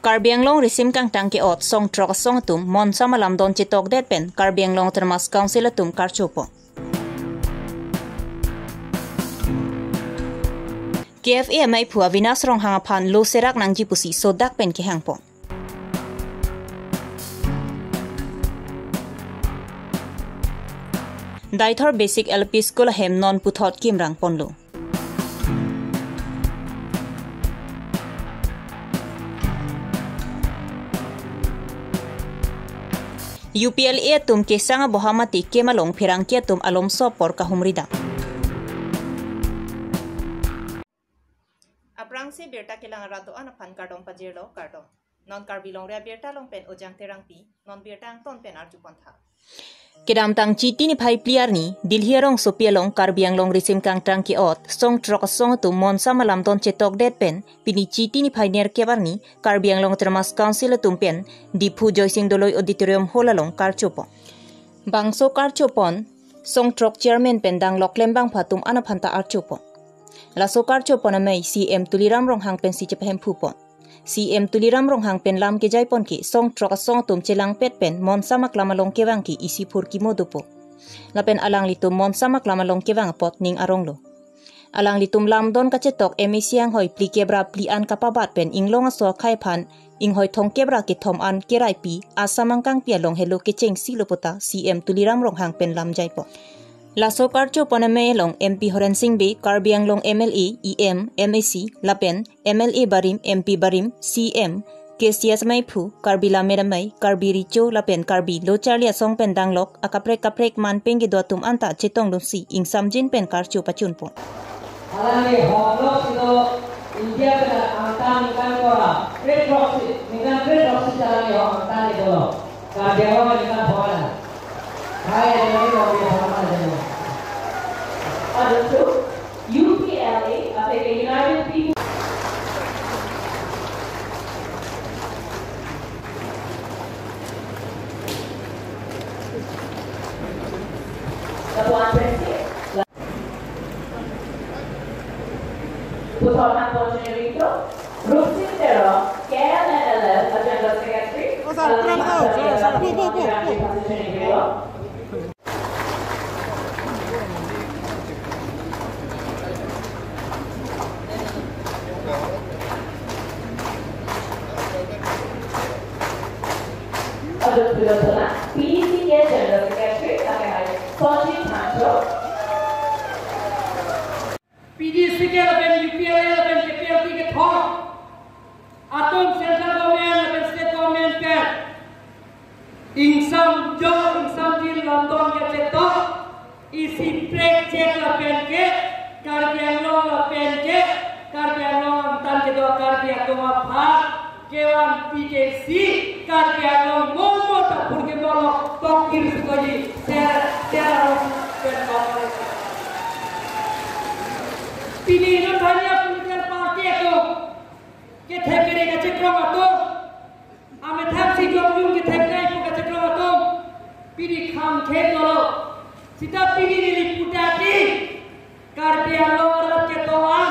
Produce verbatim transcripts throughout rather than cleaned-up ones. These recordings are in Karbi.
Karbi Anglong risim kangtang ke-ot song throk asong atum monsam alamdon chetokdet pen Karbi Anglong Autonomous Council atum karchopo. K F A amaiphu Avinash Ronghang aphan lo serak nangji pusi sodak pen kehangpo. Deithor Basic L P School ahem non puthot kimrang ponlo. U P L A atum kesang aboha mati kem along pherangke atum alomso apor kahumri dam. Aphrangsi birta kelang arat do-an aphan kardom pajirlo, kardom. Non Karbi Longri abirta along pen Ojang Terangpi, non birta angton pen arjupon tha. Kedamtang Chiti niphai phli arni, Delhi arongsopi along Karbi Anglong risim kangtang ke-ot song throk asong atum monsam alamdon chetokdet pen, pini Chiti niphai nerkep arni, Karbi Anglong Autonomous Council atum pen, Diphu Joysing Doloi Auditorium Hall along karchopo. Bangso karchopon, song throk chairman pen danglok klembangphu atum an aphan ta archopo. Laso karchopon amei C M Tuliram Ronghang pensi chepahemphupo. C M Tuliram Ronghang pen lam kejaipon ke song throk asong atum chelangpet pen monsam aklam along kevang ke isi phurkimo dopo. Lapen alanglitum monsam aklam along kevang apot ning aronglo. Alanglitum lamdon kachetok M A C anghoi phlikep ra phli an kapabat pen inglong aso akhei aphan inghoi thomkep ra kethom an keraipi Assam angkangpi along helo kechengsi lo puta C M Tuliram Ronghang pen lamjaipo. Laso karchopon amei along M P Horen Sing Bey, Karbi Anglong M L A, E M, M A C, lapen M L A barim, M P barim, C M, K C S amaiphu, Karbi Lammet Amei, Karbi Recho lapen Karbi Lo Charli Asong pen danglok akaprek kaprek manpeng kedo atum anta chetongdunsi ingsamjin pen karcho pachunpo. Alangli hoklo silo India pen angtan ningkan kora, krethrok si, ningkan krethrok si alangli hok angtan ni dolo. Karbi Anglong ningkan pho-an. Hai, alangli hok ni pho-an aja. Aduh, U P L A, atau ke United People. Ketua Presiden. Puthot nangpon chini ringthu, Rupsing Teron, K L N L F, General Secretary, Oh, sir, Alangli pulang tahu, Master sir, sir. General Secretary, Pulang, pulang, pulang. Pulang, pulang. Aduk Pidotona, P D C K General Secretary, Akai Sochi Thancho. P D C K lapen U P L A lapen K P L T kethom atum central government lapen state government pen ingsamjo ingsamjin lamdon kachetok isi prek chek lapen ke Karbi Anglong lapen ke Karbi Anglong angtan kedo Karbi atum aphan kevan P K C Karbi Anglong momo ta phurkimo lo tokir sukoji ser ser arong pen kong. Pini inut thani a-political party atum kethek kere kachekrong atum, amethang si jongjung kethek nai pu kachekrong atum pini kham khe dolo. Sita pini neli putati Karbi Anglong arat kedo-an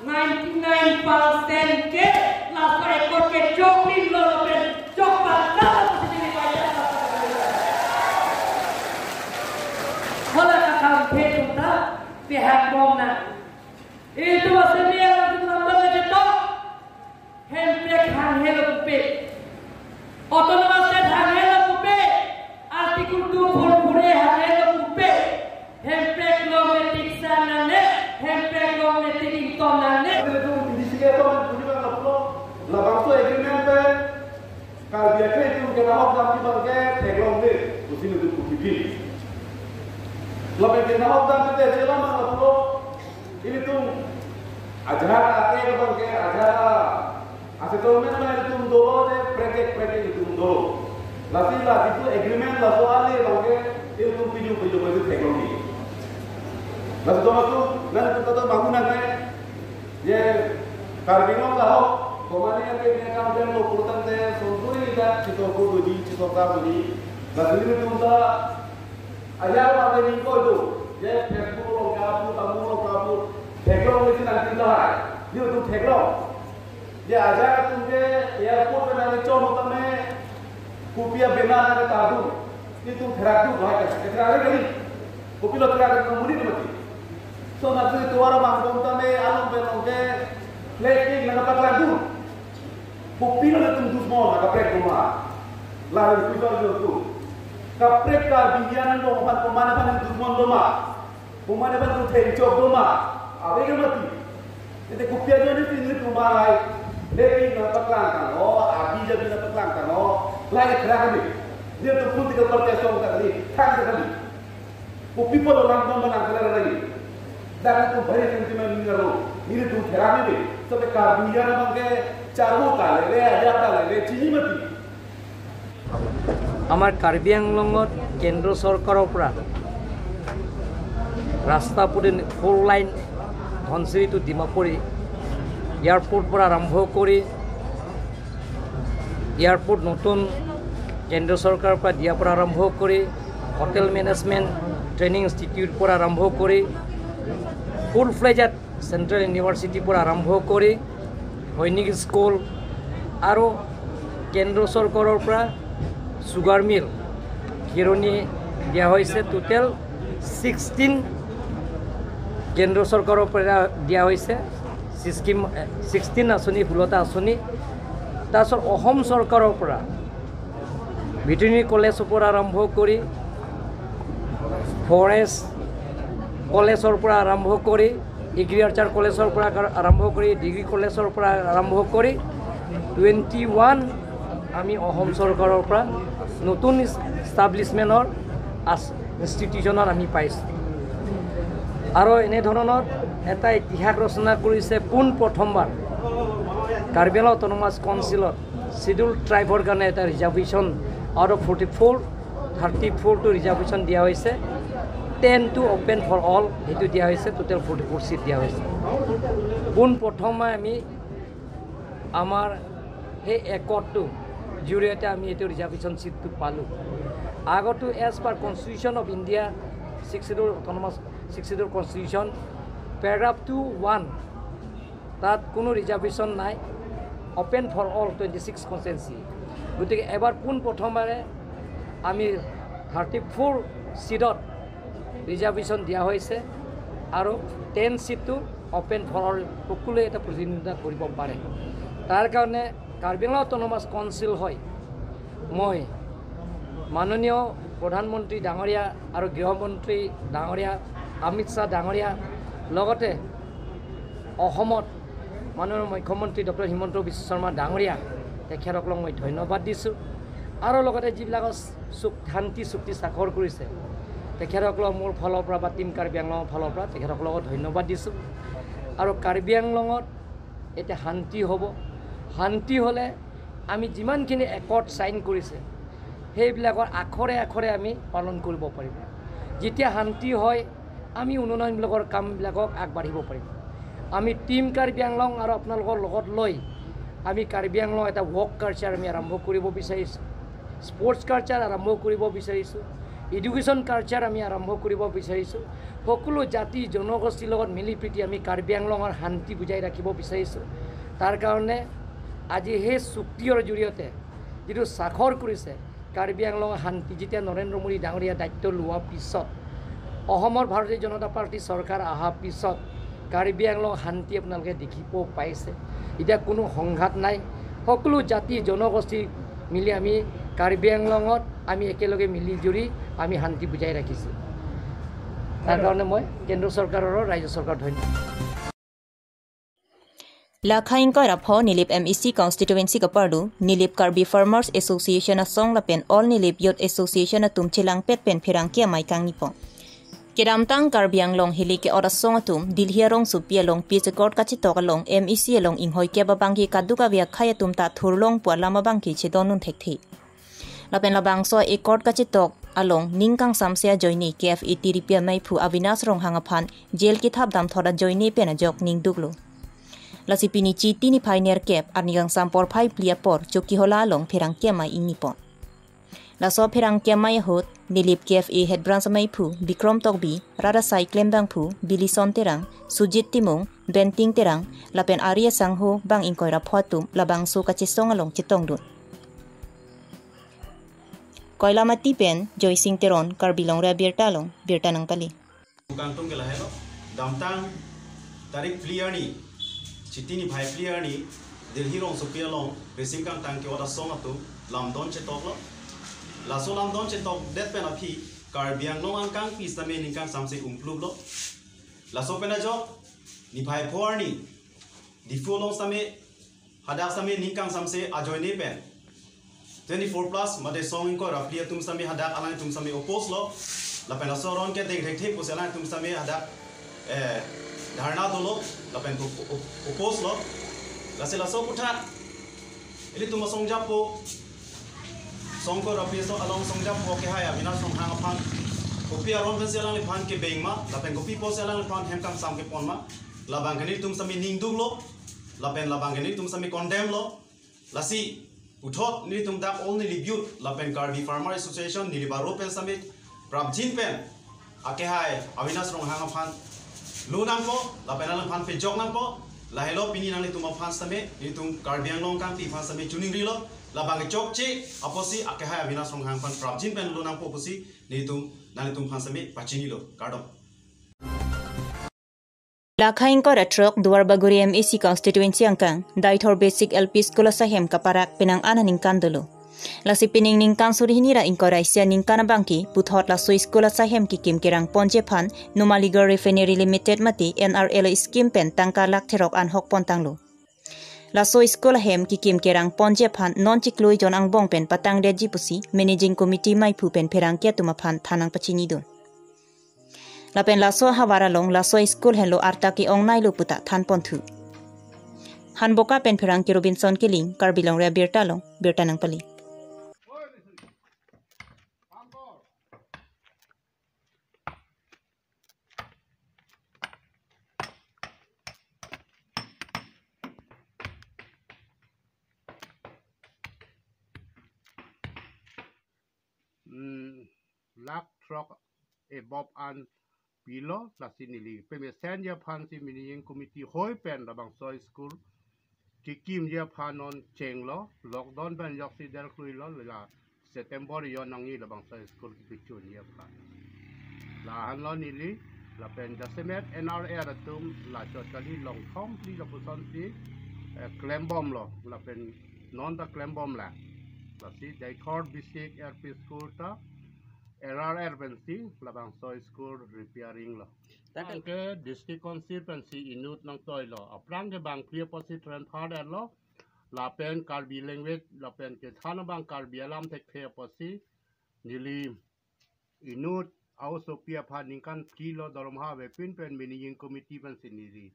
ninety nine percent ke laso ekot ke choklim lo lapen chokpatang lo pusi neli payat. Hala kakham phe atum ta pehak bom nang. Itum assembly arat atum lamdon ketok. Hemprek hanghelo pupe. Autonomous State hanghelo pupe. Article two four four A hanghelo pupe. Hemprek long metik san nangne, hemprek long metik ington nangne. Betul, di sini apa, di mana pulo? Labangso agreement pen Karbi akhei atum kenahok damji abang ke theklongle, pusi nelitum puthiphi. Lapen kenahok damji te chelang abang lapulo, ilitum ajahak ake abang ke, ajahak a-settlement abang ilitum dolo je, prekek prekek ilitum dolo. Lasi la itu agreement laso ale abang ke, ilitum piju piju piju theklongle. Lasi tomatum, nang ilitum tato bangun nang ke, je Karbi Anglong lahok, komane ake ne kam dem lo pulotangte, sonsuri dak, chetongkok doji, chetongkar doji. Lasi nelitum ta, aya abang ke ningko do. Je Facebook along ke-upload, tamu along ke-upload. Theklongle si nangtum lahai. Nelitum theklong. Dia ajak atum ke airport pen nangchom tame kopi a-banner nangtadu. Itum therak tu bahai kan. Therak kali. Kopilo therak tu muni tu mati. So nangsi tuara bang bom tame along pen along ke flag king nangpaklang tu. Kopilo itum dusmon nangkaprek boma. Lalu kuibar tu. Kaprek Karbi hian dong pan pemana pan dusmon boma. Pemana pan tu theng chok boma. Awe ke mati. Ete kopi ajo ni pini tu malai. Lekin nangpaklang kan. Oh, abi jadi nangpaklang kan. Oh, lai therak ni. Dia tu political party song kan ni. Thang kan ni. Kopi pulo lang bom lang therak lagi. Dan itu bhari sentimen ni aro. Ini tu therak ni. Sampai Karbi hian abang ke charvo ta lele, ajak ta lele, chini mati. আমাৰ কাৰ্বি আংলঙত কেন্দ্ৰ চৰকাৰৰ পৰা ৰাস্তা পদূলি four line Dhansiri টু ডিমাপুৰী, এয়াৰপৰ্ট পৰা আৰম্ভ কৰি এয়াৰপৰ্ট নতুন কেন্দ্ৰ চৰকাৰৰ পৰা দিয়াৰ পৰা আৰম্ভ কৰি হোটেল মেনেজমেণ্ট ট্ৰেইনিং ইনষ্টিটিউট পৰা আৰম্ভ কৰি ফুল ফ্লেজড চেণ্ট্ৰেল ইউনিভাৰ্চিটিৰ পৰা আৰম্ভ কৰি সৈনিক স্কুল আৰু কেন্দ্ৰ চৰকাৰৰ পৰা চুগাৰ মিল, খেৰণি দিয়া হৈছে। টোটেল ছিক্সটিন কেন্দ্ৰ চৰকাৰৰ পৰা দিয়া হৈছে, ছিক্সটিন, ছিক্সটিন আঁচনি, ষোল্লটা আঁচনি। তাৰপিছত অসম চৰকাৰৰ পৰা ভেটেৰিনেৰী কলেজৰ পৰা আৰম্ভ কৰি ফৰেষ্ট কলেজৰ পৰা আৰম্ভ কৰি এগ্ৰিকালচাৰ কলেজৰ পৰা আৰম্ভ কৰি ডিগ্ৰী কলেজৰ পৰা আৰম্ভ কৰি টুৱেণ্টি ওৱান আমি অসম চৰকাৰৰ পৰা নতুন ইষ্টাব্লিছমেণ্টৰ আছ ইনষ্টিটিউশ্যনত আমি পাইছোঁ। আৰু এনেধৰণৰ এটা ইতিহাস ৰচনা কৰিছে, পোন প্ৰথমবাৰ কাৰ্বি আংলং অট'নমাছ কাউন্সিলত শ্বিডিউল ট্ৰাইবৰ কাৰণে এটা reservation out of forty four thirty ফ'ৰটো ৰিজাৰ্ভেশ্যন দিয়া হৈছে, টেনটো অপেন ফৰ অল সেইটো দিয়া হৈছে, টোটেল ফৰ্টি ফ'ৰ ছিট দিয়া হৈছে। পোন প্ৰথমে আমি আমাৰ সেই একৰ্ডটো জৰিয়তে আমি এইটো ৰিজাৰ্ভেশ্যন ছিটটো পালোঁ। আগতো as per constitution of India six schedule autonomous six schedule constitution paragraph two one তাত কোনো ৰিজাৰ্ভেশ্যন নাই, open for all twenty six constituency. গতিকে এবাৰ পোন প্ৰথমবাৰে আমি থাৰ্টি ফ'ৰ ছিটত ৰিজাৰ্ভেশ্যন দিয়া হৈছে আৰু টেন ছিটটো অপেন ফৰ অল, সকলোৱে এটা প্ৰতিদ্বন্দ্বিতা কৰিব পাৰে। তাৰ কাৰণে কাৰ্বি আংলং অট'নমাছ কাউন্সিল হৈ মই মাননীয় প্ৰধানমন্ত্ৰী ডাঙৰীয়া আৰু গৃহমন্ত্ৰী ডাঙৰীয়া অমিত শ্বাহ ডাঙৰীয়া লগতে অসমত মাননীয় মুখ্যমন্ত্ৰী ডক্টৰ হিমন্ত বিশ্ব শৰ্মা ডাঙৰীয়া তেখেতসকলক মই ধন্যবাদ দিছোঁ। আৰু লগতে যিবিলাকৰ চুক-, শান্তি চুক্তি স্বাক্ষৰ কৰিছে তেখেতসকলক মোৰ ফালৰ পৰা বা টিম কাৰ্বি আংলঙৰ ফালৰ পৰা তেখেতসকলকো ধন্যবাদ দিছোঁ। আৰু কাৰ্বি আংলঙত এতিয়া শান্তি হ'ব। শান্তি হ'লে আমি যিমানখিনি একৰ্ড ছাইন কৰিছে সেইবিলাকৰ আখৰে আখৰে আমি পালন কৰিব পাৰিম। যেতিয়া শান্তি হয় আমি উন্নয়নবিলাকৰ কামবিলাকক আগবাঢ়িব পাৰিম। আমি টিম কাৰ্বি আংলং আৰু আপোনালোকৰ লগত লৈ আমি কাৰ্বি আংলং এটা ৱৰ্ক কালচাৰ আমি আৰম্ভ কৰিব বিচাৰিছোঁ, স্পৰ্টছ কালচাৰ আৰম্ভ কৰিব বিচাৰিছোঁ, এডুকেশ্যন কালচাৰ আমি আৰম্ভ কৰিব বিচাৰিছোঁ। সকলো জাতি জনগোষ্ঠীৰ লগত মিলি প্ৰীতি আমি কাৰ্বি আংলঙৰ শান্তি বজাই ৰাখিব বিচাৰিছোঁ। তাৰ কাৰণে আজি সেই চুক্তিৰ জৰিয়তে যিটো স্বাক্ষৰ কৰিছে কাৰ্বি আংলঙৰ শান্তি, যেতিয়া নৰেন্দ্ৰ মোদী ডাঙৰীয়া দায়িত্ব লোৱাৰ পিছত অসমৰ ভাৰতীয় জনতা পাৰ্টি চৰকাৰ অহাৰ পিছত কাৰ্বি আংলং শান্তি আপোনালোকে দেখিব পাইছে। এতিয়া কোনো সংঘাত নাই, সকলো জাতি জনগোষ্ঠী মিলি আমি কাৰ্বি আংলঙত আমি একেলগে মিলি জুলি আমি শান্তি বজাই ৰাখিছোঁ। তাৰ কাৰণে মই কেন্দ্ৰ চৰকাৰৰ ৰাজ্য চৰকাৰক ধন্যবাদ। Lakha ingkoi ra pho Nilip M E C constituency kapardu, Nilip Karbi Farmers Association asong lapen All Nilip Youth Association atum chelangpet pen pherangke amei kangni pon. Kedamtang Karbi Anglong hilike ot asong atum Delhi arongsopi along peace accord kachetok along M E C along inghoikep abangke kadokave akhei atum ta thurlong pu alam abangke chedondun thekthe. Lapen labangso accord kachetok along ning kangsamse ajoine K F A T ripi ameiphu Avinash Ronghang aphan jail kethap damthot ajoine pen ajok ning duklo. Lasi pini Chiti niphai nerkep arni kangsam porphai phli apor Chokihola along pherangke amei ingni pon. Laso pherangke amei ahut Nilip K F A Head Branch ameiphu Bikrom Tokbi, rat asai klembangphu Bilison Terang, Sujit Timung, Benting Terang, lapen ari asangho bang ingkoi ra pho atum labangso kachesong along chetongdun. Koilamati pen Joysing Teron, Karbi Longri Abirta along birta nangpale. Kangtung ke lahelo, damtang tarik phli arni, Chiti niphai phli arni, Delhi rongsopi along resim kangtang ke-ot asong atum lamdon chetoklo. Laso lamdon chetokdet pen aphi Karbi Anglong angkangpi sitame ning kangsamse umpluplo. Laso pen ajok niphai pho arni Diphu along sitame hadak sitame ning kangsamse ajoine pen twenty-four plus mate song ingkoi ra phli atum sitame hadak alangtum sitame oppose lo. Lapen laso aron ke dengthekthe pusi alangtum sitame hadak, eh, dharna dolo lapen op-, op-, oppose lo. Lasi laso aputhak ilitum asong japo, song ingkoi ra phli aso along song japo akehai Avinash Ronghang aphan kopi aron pensi alangliphan kebeng ma, lapen kopi pusi alangliphan hem kangsam kepon ma, labang ke nelitum sitame ning duklo, lapen labang ke nelitum sitame condemn lo. Lasi puthot nelitum dak All Nilip Youth lapen Karbi Farmer Association Nilip Aro pen sitame prapjin pen akehai Avinash Ronghang aphan lo nangpo, lapen alangphan pejok nangpo. Lahelo pini nanglitum aphan sitame, nelitum Karbi Anglong angkangpi aphan sitame choningrilo, labang ke chokche apotsi akehai Avinash Ronghang aphan prapjin pen lo nangpo pusi nelitum nanglitum aphan sitame pachinilo. Kardom. Lakha ingkoi ra throk Duarbagori M A C constituency angkang Daithor Basic L P School asahem kaparak penang an aningkan dolo. Lasi pining ningkan suri hini ra ingkoi ra isi aningkan abangke puthot laso school asahem kekim kerang ponji aphan Numaligarh Refinery Limited mate N R L scheme pen tangka lakh therok anhok pontanglo. Laso school ahem kekim kerang ponji aphan non chiklo ejon angbong pen patangdetji pusi Managing Committee ameiphu pen pherangke atum aphan than nangpachinidun. Lapen laso ahavar along laso school henlo arta ke-ongnailo puta thanponthu. Hanboka pen pherangke Robinson Killing, Karbi Longri Abirta along birta nangpale. Hmm, lakh throk above an pilo, lasi neli pemesen aphansi Managing Committee hoi pen labangso school kekimji aphan non chenglo, lockdown pen joksi derkluilo, la September ejon nangji labangso school kepachunji aphan. La-anlo neli, lapen jasemet N R L atum la chot kali longthom phli lapusonsi, eh, klembomlo, lapen non ta klembomlang. Lasi Daithor Basic L P School ta N R L pensi labangso school repairing lo. Tangke District Council pensi inut nangtoilo. Aphrang ke bang phli apotsi transfer detlo. Lapen Karbi language, lapen kethan abang Karbi alam thekthe apotsi neli inut aosopi aphan ningkan phli lo dormoha avepin pen Managing Committee pensi neli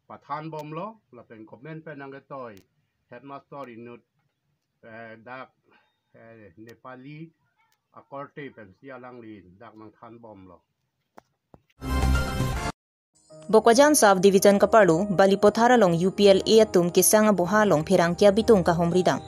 pathanbomlo, lapen government pen nangketoi headmaster inut, eh, dak, eh, Nepali akorte pensi alangli dak nangthanbomlo. Bokajan Sub Division kaparlo Balipothar along U P L A atum kesang aboha along pherangke abitung kahumridam.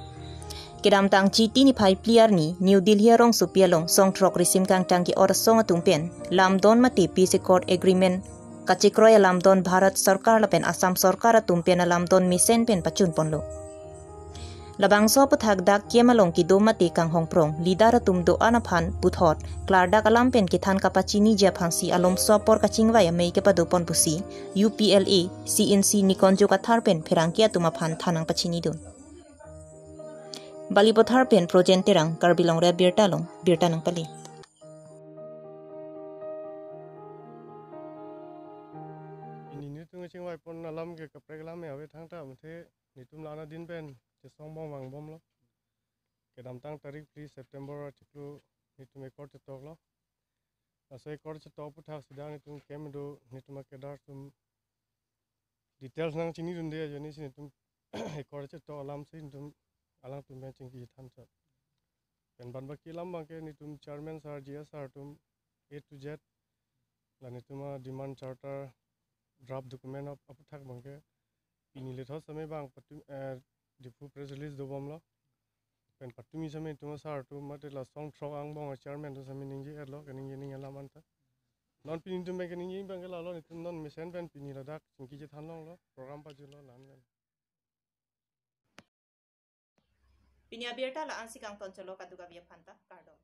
Kedamtang Chiti niphai phli arni New Delhi arongsopi along song throk resim kangtang ke-ot asong atum pen lamdon mate peace accord agreement kachekroi alamdon Bharat Sarkar lapen Assam Sarkar atum pen alamdon mesen pen pachunponlo. Labangso aputhak dak kem along kedo mate kanghongprong leader atum do-an aphan puthot klardak alam pen kethan kapachiniji aphansi alomso apor kachingvai amei kepadopon pusi U P L A C N C Nikonjo Kathar pen pherangke atum aphan than nangpachinidun. Balipothar pen Projen Terang, Karbi Longri Abirta along birta nangpale. Pini nelitum kachingvaipon alam ke kaprek alam ya ave thangta mate nelitum la-an adin pen chesongbom vangbomlo. Kedamtang tarik phli September achiklo nelitum accord chetoklo. Laso accord chetok aputhak sida nelitum kem do nelitum akedar atum details nangchinidunde ajoine si nelitum accord chetok alamsi nelitum alangtum pen chingki thanchot. Pen ban baki alam abangke nelitum chairman sir, G S sir atum A to Z la nelitum ademand charter draft document ap-, aputhak abangke pini lethot sitame bang patu, eh, Diphu press release dobomlo. pen patumi sami atum asar atum mate la song throk angbong a chairman atum sami ningje-etlo, kaningje ning alam anta. Non pini itum pen kaningje abang ke lalo, itum non mesen pen pini ladak chingki chethan longlo, program pajutlo, la-an pen. Pini abirta la-ansi kangton cholo, kadokave aphanta kardom.